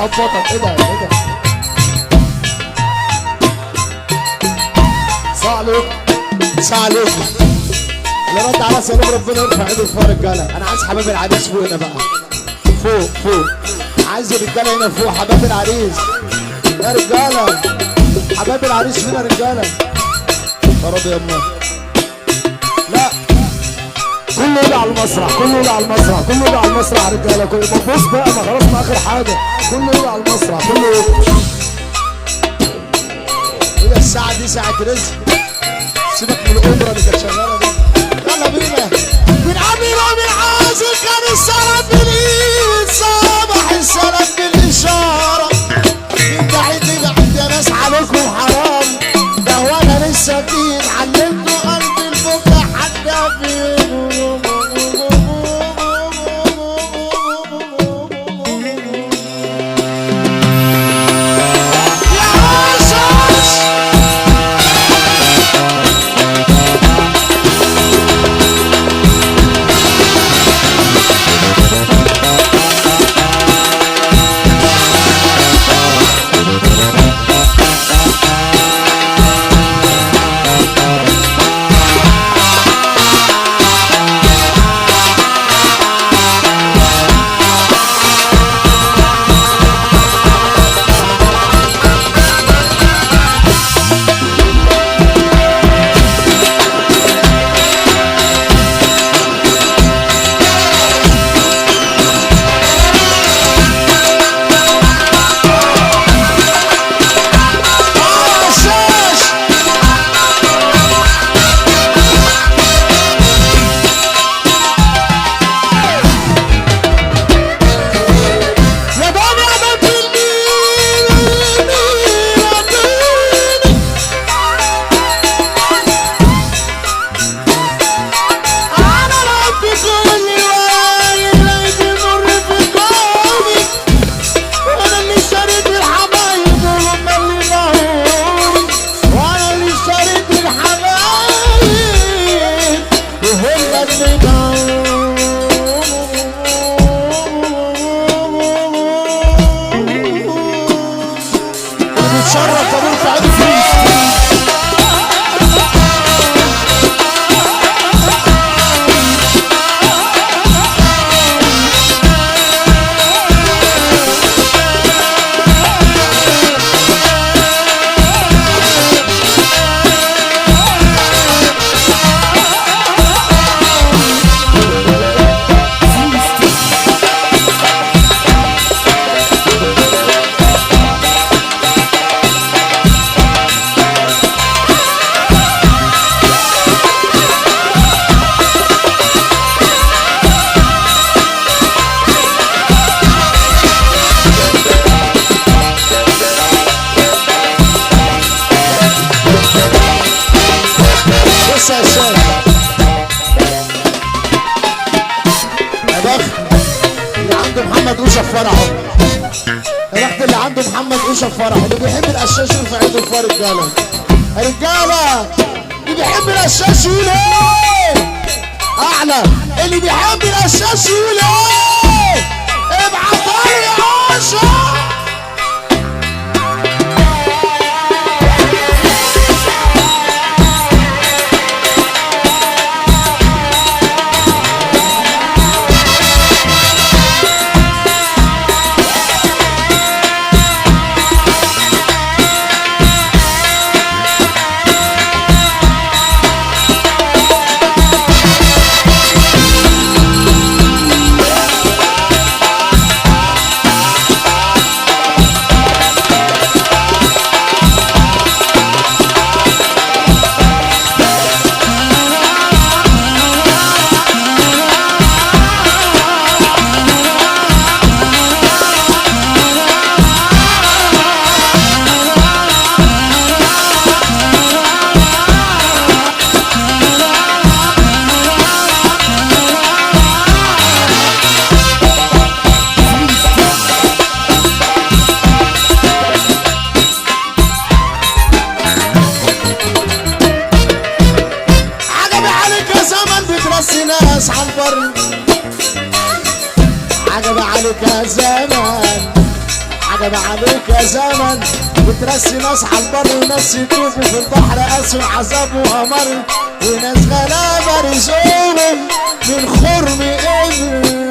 هبطك. ايه ده ايه ده؟ السلام عليكم السلام عليكم. اللي رد على سلام ربنا يرفع ايده فوق رجاله. انا عايز حبايب العريس فوق هنا بقى، فوق فوق، عايز الرجالة هنا فوق. حبايب العريس يا رجاله، حبايب العريس فينا رجاله. يا رب يا امه. لا كله يجي على المسرح، كله يجي على المسرح، كله يجي على المسرح يا رجاله. كله ما بص بقى، ما خلاص ما اخر حاجة. كله يجي على المسرح، كله يجي. ايه الساعة دي؟ ساعة رزق. سيبك من الاوبرا اللي كانت شغالة دي. يلا بينا. من قبل ما العازل كان السلام بالايد، صباح السلام بالاشارة. من بعيد لبعيد يا ناس عليكم حرام، ده وانا لسه جديد علمته قلبي البكا حتى في فرح. اللي بيحب القشاش يرفع ايده فوق رجاله. رجاله اللي بيحب القشاش يقول ايه؟ اعلى. اللي بيحب القشاش يقول ايه؟ ابعتها لي يا عشا. عجب عليك يا زمان، عجب عجب عليك يا زمن، بترسي ناس على البر وناس يطوفوا في البحر، قاسوا عذاب وقمر، وناس غلابة رزقهم من خرم ابر.